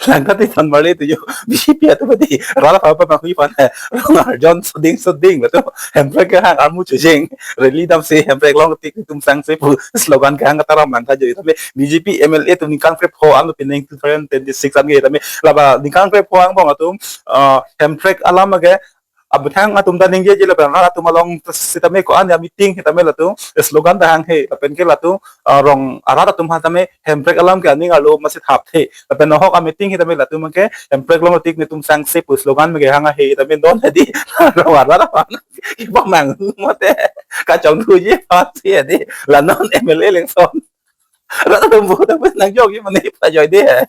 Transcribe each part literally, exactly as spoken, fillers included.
Langkati than marli tu yo, B J P atum di, rala pa pa manghui pan, rong arjon soding soding, latum, Hemprek kehang armu chujing, rally damsi, Hemprek longletik netum sangse pu slogan kehang kataram langka jo, tame, B J P M L A atum ningkan krepho an lo pining two thousand twenty-six an ke, tame, laba ningkan krepho angbong atum, ah, Hemprek alam ke, abthang atum ta ningjeje lapen rat atum along sitame ko-an ya meeting sitame latum slogan ta hanghe lapen ke latum, ah, rong arat atum ha tame Hemprek alam ke aning arlo masi thapthe lapen nohok a meeting sitame latum ke Hemprek longletik netum sangse pu slogan mege hang ahe tame don hedi rong arat apan kipamang mote kachongthuji pasi hedi la non M L A election. Rat atum vote ape nangjokji mane pajoide.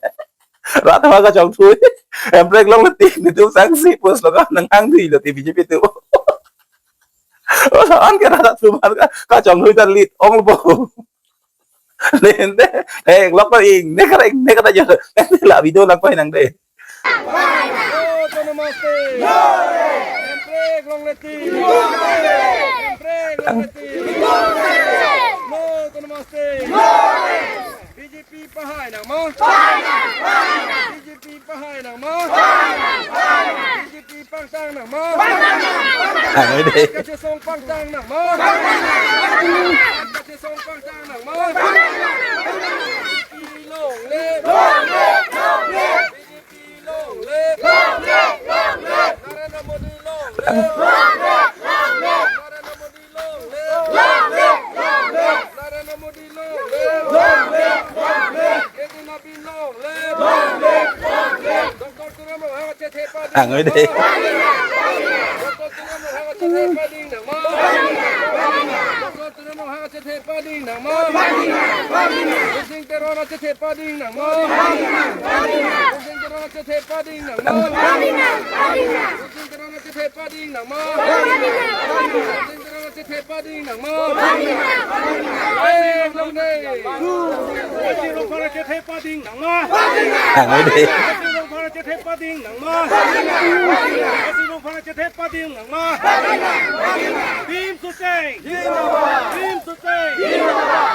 Rat atum kachongthu. Hemprek longletik netum sangse pu slogan nanghangdui lo ti B J P atum. Ola an ke rat atum an ka kachongthu ta lit ong lo. Nende, eh, lok pa ing, ne kara ing, ne kara jo. Ne la video lang pa hinang de. No to namaste. Hemprek longletik. Hemprek longletik. No to namaste. B J P pahai nangma. B J P pahai nangma. B J P pangtang nangma. Ang oi de. Kachesong pangtang nangma. Kachesong pangtang nangma. B J P longle. B J P longle. Narendra Modi longle. Narendra Modi longle. Narendra Modi longle. K G Nabin longle. Doctor Tuliram Ronghang achethe pading. Ang oi de. Doctor Tuliram Ronghang achethe pading nangma. Doctor Tuliram Ronghang achethe pading nangma. Sing Teron achethe pading nangma. Sing Teron achethe pading nangma. Sing Teron achethe pading nangma. Sing Teron achethe pading nangma. Eh, longle. Kachesong pangtang chethe pading nangma. Ang oi de. Kachesong pangtang chethe pading nangma. Kachesong pangtang chethe pading nangma. Bhim Soseng. Bhim Soseng.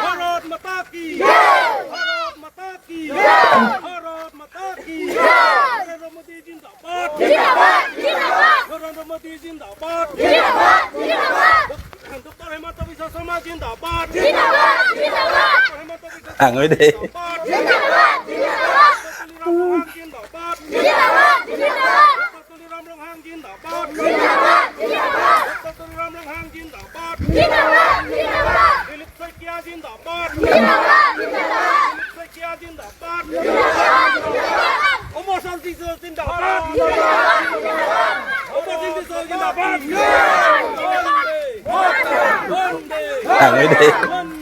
Bharat Mata ki. Bharat Mata ki. Bharat Mata ki. Narendra Modi jindabad. Jindabad, jindabad. Narendra Modi jindabad. Jindabad, jindabad. Doctor Himanta Biswa Sarma jindabad. Jindabad, jindabad. Doctor Himanta Biswa Sarma jindabad. Ang oi de. Jindabad, jindabad. Doctor Tuliram Ronghang jindabad. Jindabad, jindabad. Doctor Tuliram Ronghang jindabad. Jindabad, jindabad. Doctor Tuliram Ronghang jindabad. Jindabad, jindabad. Dilip Saikia jindabad. Jindabad, jindabad. Dilip Saikia jindabad. Jindabad, jindabad. Amarsing Tisso jindabad. Jindabad, jindabad. Amarsing Tisso jindabad. Vande Mataram. Vande Mataram. Ang oi de. Vande